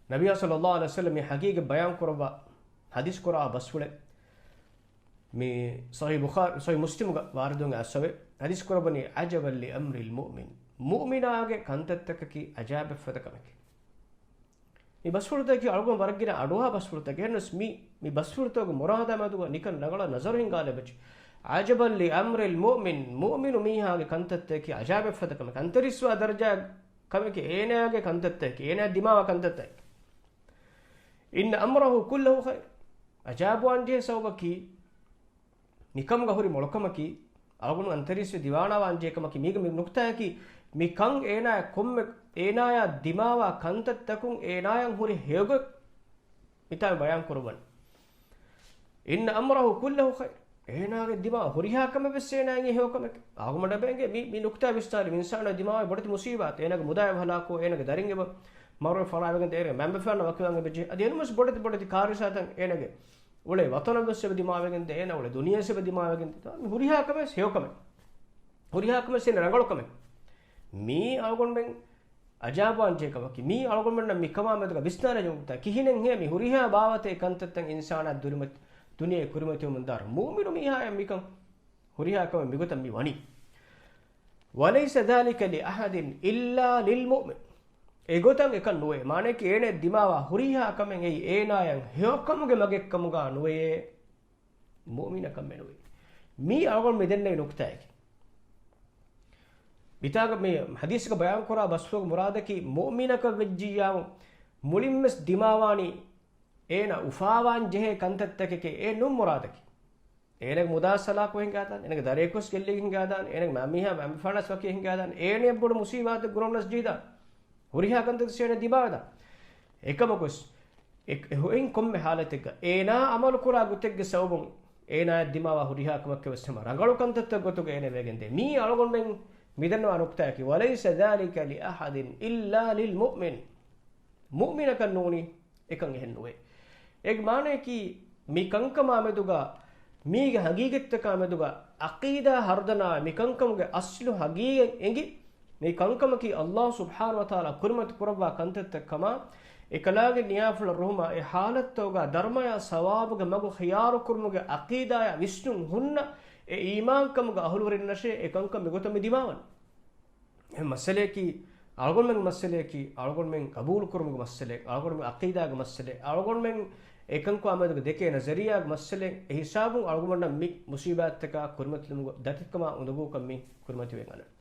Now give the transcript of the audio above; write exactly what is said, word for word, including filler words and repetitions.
ނަބިއްޔާ ޞައްލައްލާހު ޢަލައިހި ވަސައްލަމް މި ޙަޤީޤަތް ބަޔާން ކުރައްވާ ޙަދީޘް ކުރާ ބަސްފުޅެއް. މި ޞަޙީޙު ބުޚާރީ، ޞަޙީޙު މުސްލިމުގަ ވާރިދުވެ އައިސްފަވޭ. ޙަދީޘް ކުރައްވަނީ، عجبا لأمر المؤمن. މުއުމިނާގެ ކަންތައްތަކަކީ އަޖައިބެއްފަދަ ކަމެކޭ. މި ބަސްފުޅުތަކަކީ އަޅުގަނޑު ވަރަށް ގިނަ އަޑުއަހާ ބަސްފުޅުތަކެއް. އެހެނަސް މި، މި ބަސްފުޅުތަކުގެ މުރާދާ މެދުގަ ނިކަން ރަނގަޅަށް ނަޒަރު ހިންގާލެވިއްޖެ. عجبا لأمر المؤمن. މުއުމިނު މީހާގެ ކަންތައްތަކަކީ އަޖައިބެއްފަދަ ކަމެކޭ. އަންތަރީސްވާ ދަރަޖާ ކަމެކޭ، އޭނާގެ ކަންތައްތަކަކީ، އޭނާ ދިމާވާ ކަންތައްތަކަކީ. إن أمره كله خير. އަޖައިބުވާންޖެހޭ ސަބަބަކީ، މިކަމުގަ ހުރި މޮޅުކަމަކީ، އަޅުގަނޑު އަންތަރީސްވެ ދިވާނާވާންޖެހޭ ކަމަކީ، މީގަ މި ނުކުތާއަކީ، މި ކަން އޭނާޔަށް ކޮންމެ، އޭނާޔާ ދިމާވާ ކަންތައްތަކުން އޭނާޔަށް ހުރި ހެޔޮގޮތް މިތާ ބަޔާން ކުރައްވަން. إن أمره كله خير. އޭނާގެ ދިމާ ހުރިހާ ކަމެއް ވެސް އޭނާއަށް ހެޔޮ ކަމެކޭ. އަޅުގަނޑަށް ބޭނގޭ މި، މި ނުކުތާ ވިސްނާލި، އިންސާނާ ދިމާވާ ބޮޑެތި މުސީބާތެއް، އޭނާގެ މުދާއެއް ހަލާކު، އޭނާގެ ދަރިން އެބަ މަރުވެ ފަނާވެގެން ދޭ، އޭނާގެ މައިންބަފައިންނަށް ވަކިވާން އެބަޖެހޭ. އަދި އެންމެސް ބޮޑެތި ބޮޑެތި ކާރިސާތައް އޭނާގެ އުޅޭ ވަތަނަށް ވެސް އެބަ ދިމާވެގެން ދޭ، އޭނާ އުޅޭ ދުނިޔެސް އެބަ ދިމާވެގެން ދޭ. މި ހުރިހާ ކަމެއް ހެޔޮ ކަމެއް. ހުރިހާ ކަމެއް ސިން ރަނގަޅު ކަމެއް. މީ އަޅުގަނޑުމެން އަޖައިބުވާންޖެހޭ ކަމަކީ، މީ އަޅުގަނޑުމެންނަށް މި ކަމާ މެދުގަ ވިސްނާލަން ޖެހޭ ނުކުތާ. ކިހިނެއްހޭ މި ހުރިހާ ބާވަތެއް ކަންތައްތައް އިންސާނާ ދުރިމަތި، ދުނިޔެ ކުރިމަތިވަމުންދާ މުއުމިނު މީހާޔަށް މިކަން ހުރިހާ ކަމެއް މިގޮތަށް މި ވަނީ. وليس ذلك لأحد إلا للمؤمن. އެގޮތަށް އެކަން ނުވޭ. މާނައަކީ އޭނަ ދިމާވާ ހުރިހާ ކަމެއް އެއީ އޭނާޔަށް ހެޔޮކަމުގެ މަގެއްކަމުގަ ނުވެޔޭ. މުއުމިނަކަށް މެނުވީ. މީ އަޅުގަނޑު މި ދެންނެވި ނުކުތާއެކޭ. މިތާގަ މި ޙަދީޘްގަ ބަޔާންކުރާ ބަސްފުޅުގެ މުރާދަކީ މުއުމިނަކަށް ވެއްޖިއްޔާމު މުޅިންވެސް ދިމާވާނީ އޭނަ އުފާވާން ޖެހޭ ކަންތައްތަކެކޭ، އެ ނޫން މުރާދަކީ. އޭނަގެ މުދާ ސަލާކު ހިނގާދާނެ، އޭނަގެ ދަރިޔަކުވެސް ގެއްލިގެން ހިނގާދާނެ، އޭނަގެ މަ-، މީހާ މައިންބަފައިންނަސް ވަކި ހިނގާދާނެ، އޭނައަށް ބޮޑު މުސީބާތެއް ގުރުމަނަސް ޖީދާނެ. ހުރިހާ ކަންތައް އޭނަ ދިމާވެދާނެ. އެކަމަކުވެސް، އެ-، އެ ހުއިން ކޮންމެ ހާލަތެއްގަ އޭނާ އަމަލު ކުރާ ގޮތެއްގެ ސަބަބުން އޭނާއަށް ދިމާވާ ހުރިހާ ކަމެއްގެ ވެސް ހަމަ ރަނގަޅު ކަންތައްތައް ގޮތުގަ އޭނަ ވެގެންދޭ. މީ އަޅުގަނޑުމެން މިދަންނަވާ ނުކުތާއަކީ، وليس ذلك لأحد إلا للمؤمن. މުއުމިނަކަށް ނޫނީ އެކަން އެހެން ނުވޭ. އޭގެ މާނައަކީ، މި ކަންކަމާ މެދުގަ މީގެ ހަގީގަތްތަކާ މެދުގަ ޢަޤީދާ ހަރުދަނާ މި ކަންކަމުގެ އަސްލު ހަގީގަތް އެނގި، މި ކަންކަމަކީ ﷲ ސުބްޙާނަހޫ ވަތަޢާލާ ކުރިމަތި ކުރައްވާ ކަންތައްތައް ކަމަށް، އެކަލާނގެ ނިޔާފުޅަށް ރުހުމާ އެ ޙާލަތްތަކުގަ ދަރުމަޔާ ސަވާބުގެ މަގު ޚިޔާރު ކުރުމުގެ ޢަޤީދާޔާ ވިސްނުން ހުންނަ އެ އީމާންކަމުގެ އަހުލުވެރިންނަށޭ އެ ކަންކަން މިގޮތަށް މި ދިމާވަން. އެ މައްސަލަޔަކީ، އަޅުގަނޑުމެން މައްސަލަޔަކީ، އަޅުގަނޑުމެން ޤަބޫލު ކުރުމުގެ މައްސަލައެއް، އަޅުގަނޑުމެން ޢަޤީދާގެ މައްސަލައެއް، އަޅުގަނޑުމެން އެކަންކު އާމެދުގެ ދެކޭ ނަޒަރިއްޔާގެ މައްސަލައެއް، އެ ހިސާބުން އަޅުގަނޑަށް މި މުސީބާތްތަކާ ކުރިމަތިލުމުގެ ދަތިކަމާ އުނދަގޫކަން މި ކުރިމަތިވެގެން އަންނަން.